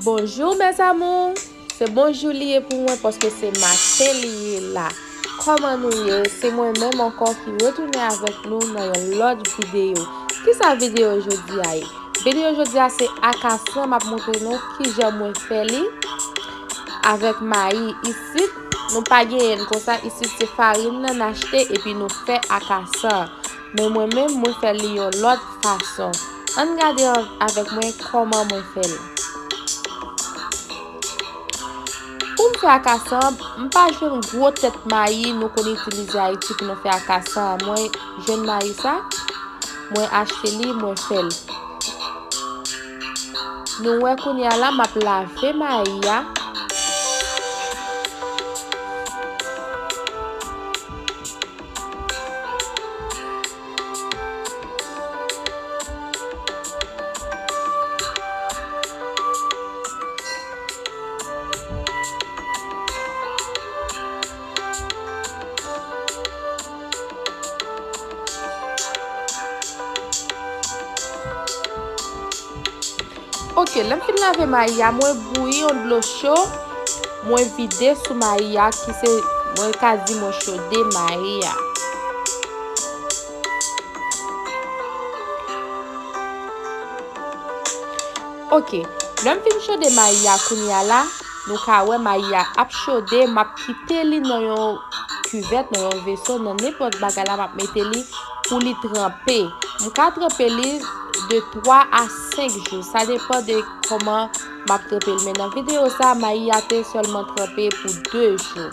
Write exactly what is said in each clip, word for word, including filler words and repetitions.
Bonjou mes amours, se bonjou li ye pou mwen paske se maten li ye la. Kòman nou ye? Se mwen menm ankò ki retounen avèk nou nan yon lòt videyo. Kisa videyo jodi a ye? Videyo jodi a se akasan m ap montre nou kijan mwen fè li avèk mayi. Isit, nou pa genyen l konsa, isit se farin nan n achte epi nou fè akasan. Men mwen menm, mwen fè li yon lòt fason. Ann gade an- avèk mwen kòman mwen fè l. Pou m fè akasan, m pa jwenn gwo tèt mayi nou konn itilize Ayiti pou nou fè akasan an. Mwen jwenn mayi sa, mwen achte li, mwen fè l. Nou wè kounye a la, m ap lave mayi a. Ok, lè m fin lave mayi a, mwen bouyi yon dlo cho, mwen vide sou mayi a, ki se, mwen ka di mwen chode mayi a. Ok, lè m fin chode mayi a kounye a la, nou ka wè mayi a ap chode, m ap kite li nan yon kivèt, nan yon veso, nan nenpòt bagay la, m ap mete li pou li tranpe. M ka tranpe li de twa a senk jou. Sa depann de kòman m ap tranpe l. Men nan videyo sa, mayi a te sèlman tranpe pou de jou.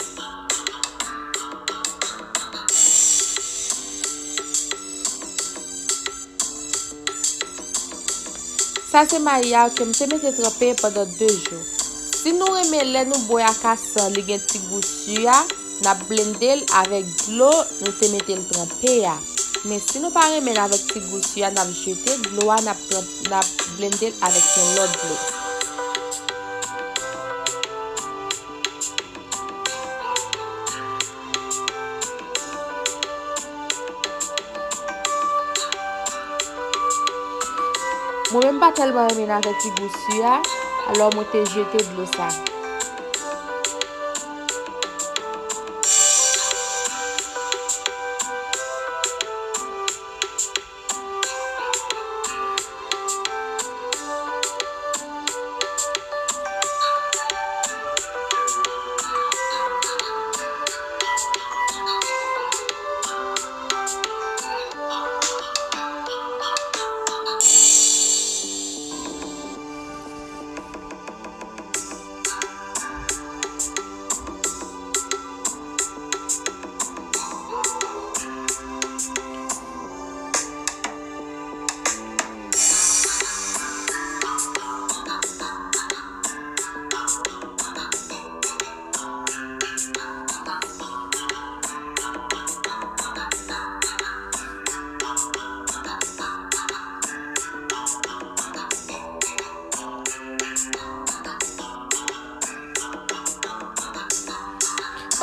Sa se mayi a ke m te mete tranpe pandan de jou. Si nou renmen lè nou bwè akasan li gen ti gou si a, n ap blende l avèk dlo nou te mete l tranpe a. Men si nou pa renmen l avèk ti gou si a, n ap jete dlo a, n ap, n ap blende l avèk yon lòt dlo. Mwen menm pa tèlman renmen l avèk ti gou si a, alò mwen te jete dlo sa.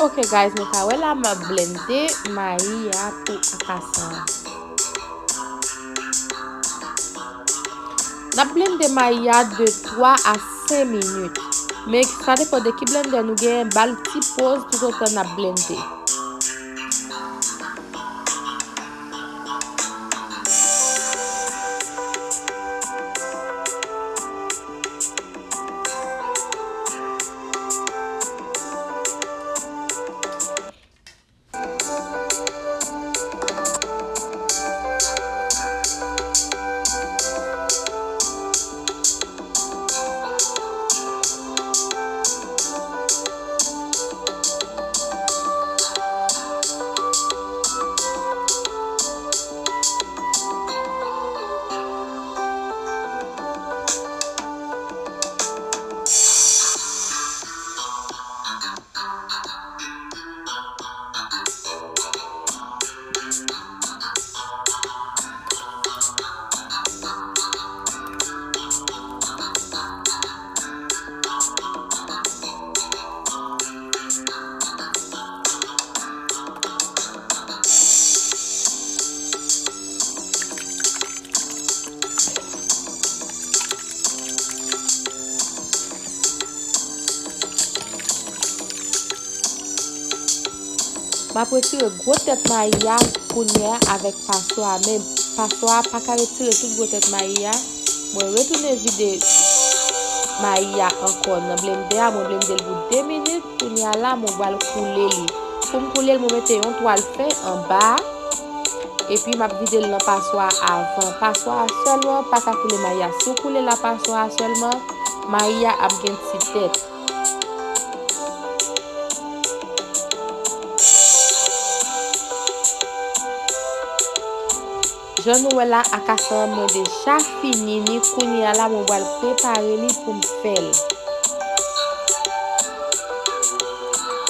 Ok guys, nou ka wè la m ap blende mayi a pou akasan an. N ap blende mayi a de twa a senk minit. Men sa depann de ki blendè nou genyen, ba l ti poz toutotan n ap blende. M ap retire gwo tèt mayi a kounye a avèk paswa a, men paswa a pa ka retire tout gwo tèt mayi a. Mwen retounen vide mayi a ankò nan blendè a, mwen blende l pou de minit. Kounye a la, mwen pral koule li. Pou m koule l, mwen mete yon twal fen anba a, epi m ap vide l nan paswa a avan. Paswa a sèlman pa ka koule mayi a. Si w koule l a paswa a sèlman, mayi a ap gen ti tèt. Jan nou wè la, akasan an mwen deja fini ni. Kounye a la, mwen pral prepare li pou m fè l.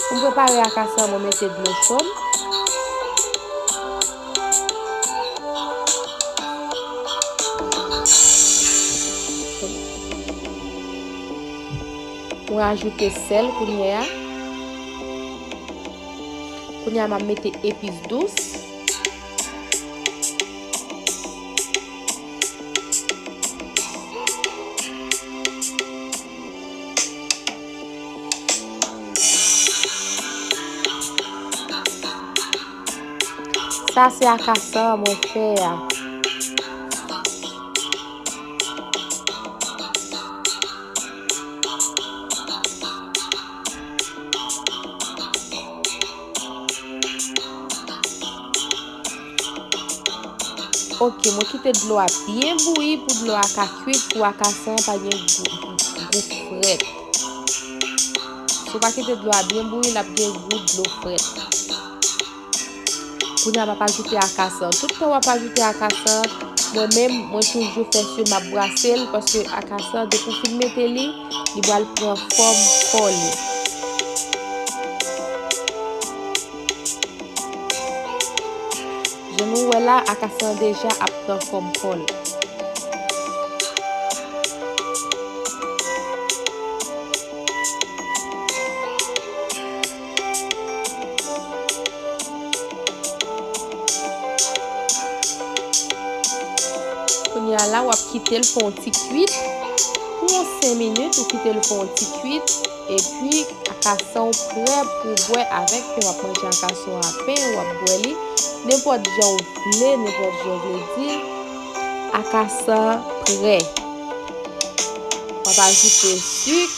Pou m prepare akasan an, mwen mete dlo cho m. Mwen ajoute sèl kounye a. Kounye a, m ap mete epis dous. Sa se akasan an mwen fè a. Ok, mwen kite dlo a byen bouyi pou dlo a ka kwit, pou akasan an pa gen gou, gou frèt. Si w pa kite dlo a byen bouyi, l ap gen gou dlo frèt. Kounye a, m ap ajoute akasan. Tout tan w ap ajoute akasan, mwen menm, mwen toujou fè si m ap brase l, paske akasan, depi w fin mete li, li pral pran fòm kò li. Jan nou wè la, akasan an deja ap pran fòm kò l. Kounye a la, w ap kite l fè yon ti kwit. Pou yon senk minit, ou kite l fè yon ti kwit. Epi, akasan w prè pou w bwè avèk pen. W ap manje akasan w a pen, w ap bwè li. Nenpòt jan w vle, nenpòt jan w vle di l. Akasan prè. W ap ajoute sik,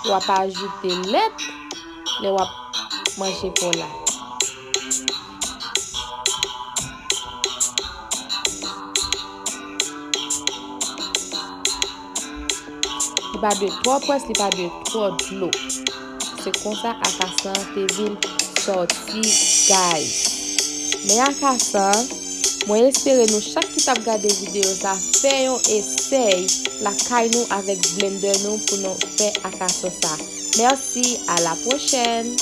w ap ajoute lèt lè w ap manje pa w la. Li pa dwe twò près, li pa dwe twò dlo. Se konsa akasan an te vin sòti, guys. Men akasan an, mwen espere nou chak ki t ap gade videyo sa fè yon esèy lakay nou avèk blendè nou pou nou fè akasan sa. Mèsi, à la prochaine!